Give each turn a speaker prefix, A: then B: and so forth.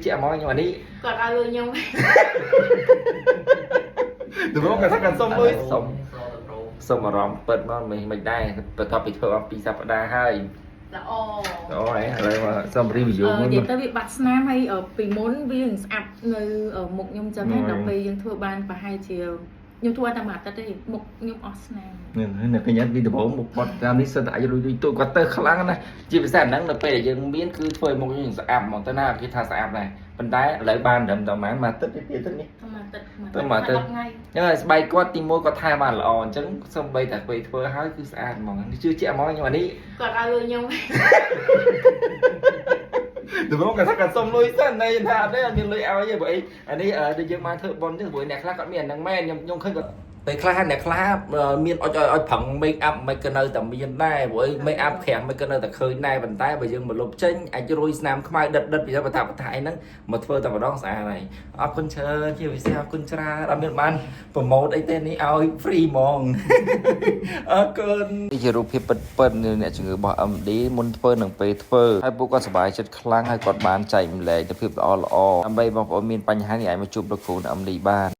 A: ជាក់ហ្មងខ្ញុំអានេះ
B: គាត់ឲ្យលុយខ្ញុំ
A: ដំបូងគាត់ថាគាត់សុំលុយសុំ
C: ស្លទៅប្រូ
A: សុំអារម្មណ៍ពិតមកមិនមិនដែរបន្ទាប់ពីធ្វើអស់ពីសប្តាហ៍ហើយ
B: ល្អ
A: អូយឥឡូវមកសុំ review មួយ
B: និយាយទៅវាបាត់ស្នាមហើយពីមុនវានឹងស្អាប់នៅមុខខ្ញុំចឹងហើយដល់ពេលយើងធ្វើបានប្រហែលជាខ្ញុំធ្វើតែមួយអាទិត្យទេមុខខ្ញុំអស់ស្នាម
A: នេះនៅកញ្ញាពីដំបូងមុខគាត់តាមនេះសិតតែអាចលុយលុយទូគាត់ទៅខ្លាំងណាស់ជាពិសេសអាហ្នឹងនៅពេលដែលយើងមានគឺធ្វើឲ្យមុខយើងស្អាតហ្មងទៅណាគេថាស្អាតដែរប៉ុន្តែឥឡូវបានត្រឹមតែប្រហែលមួយអាទិត្យទេពីអាទិត្យនេះ
B: តែមួយអាទិត្យ
A: តែមួយអាទិត្យ
B: 10ថ្ងៃ
A: ហ្នឹងហើយស្បែកគាត់ទីមួយគាត់ថែបានល្អអញ្ចឹងសំបីតែពេលធ្វើហើយគឺស្អាតហ្មងជឿជាក់ហ្មងខ្ញុំអានេះ
B: គាត់ឲ្យលុយខ្ញុំ
A: ដំបូងគាត់ថាគាត់សុំលុយសិនតែថាអត់ទេអត់មានលុយឲ្យទេព្រោះអីអានេះដូចយើងបានធ្វើបុណ្យអញ្ចឹងព្រោះអ្នកខ្លះគាត់មានអាហ្នឹងមែនខ្ញុំខ្ញុំឃើញគាត់ពេលខ្លះអ្នកខ្លះមានអុចឲ្យឲ្យប្រឹង make up មិនក៏នៅតែមានដែរព្រោះអី make up ក្រាំងមិនក៏នៅតែឃើញដែរប៉ុន្តែបើយើងមកលុបចេញអាចរុយស្នាមខ្មៅដិតដិតពីបតាបតាអីហ្នឹងមកធ្វើតែម្ដងស្អាតហើយអរគុណច្រើនជាពិសេសអរគុណច្រើនអត់មានបាន promote អីទេនេះឲ្យ free ហ្មង អរគុណនេះជារូបភាពពិតពិតនៃអ្នកជំងឺរបស់ MD មុនធ្វើនិងពេលធ្វើហើយពួកគាត់សប្បាយចិត្តខ្លាំងហើយគាត់បានចែករំលែកទៅភាពល្អល្អដើម្បីបងប្អូនមានបញ្ហានេះអាចមកជួបលោកគ្រូនៅ MD បាន។